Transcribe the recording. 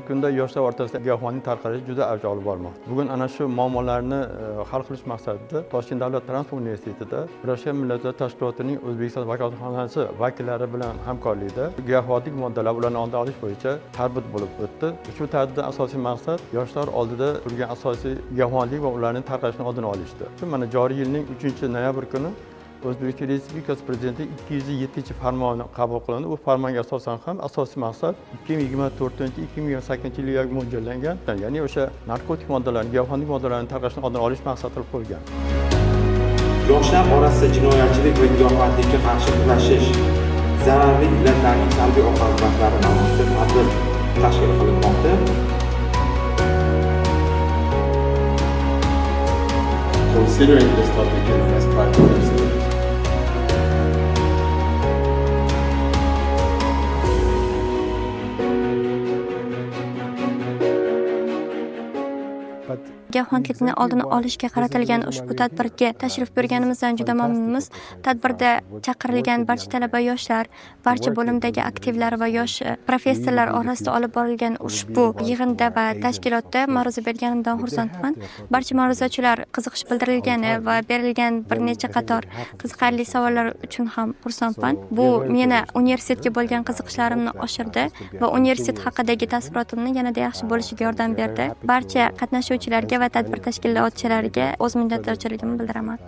kunda yoshlar o'rtasida giyohvandlik tarqalishi juda avj olib bormoqda. Bugun ana shu muammolarni hal qilish maqsadida Toshkent davlat transport universitetida Birlashgan Millatlar Tashkilotining O'zbekiston vakolatxonasi vakillari bilan hamkorlikda giyohvandlik moddalar ularni oldini olish bo'yicha tadbir bo'lib o'tdi. Ushbu tadbirdan asosiy maqsad yoshlar oldida turgan asosiy giyohvandlik va ularning tarqalishini oldini olishdir. Shu mana joriy yilning 3-noyabr kuni O'zbekiston Respublikasi Prezidenti 207-farmoni qabul qilindi. Bu farmonga asosan ham asosiy maqsad 2024-2028 yilga mo'ljallangan, ya'ni o'sha narkotik moddalarni, giyohvandlik moddalarini tarqalishini oldini olish maqsad qilib qo'yilgan. Yoshlar orasida jinoyatchilik va giyohvandlikka qarshi kurashish, zararli illatlarning salbiy oqibatlari mavzusida tadbir tashkil qilinmoqda. Considering this topic as part of their syllabus. Giyohvandlikni oldini olishga qaratilgan ushbu tadbirga tashrif buyurganimizdan juda mamnunmiz. Tadbirda chaqirilgan barcha talaba yoshlar, barcha bo'limdagi aktivlar va yosh professorlar orasida olib borilgan ushbu yig'inda va tashkilotda ma'ruza berganimdan xursandman. Barcha ma'ruzachilar qiziqish bildirilgani va berilgan bir necha qator qiziqarli savollar uchun ham xursandman. Bu meni universitetga bo'lgan qiziqishlarimni oshirdi va universitet haqidagi taassurotimni yanada yaxshi bo'lishiga yordam berdi. Barcha qatnashuvchilarga va tadbir tashkilotchilariga o'z minnatdorchiligimni bildiraman.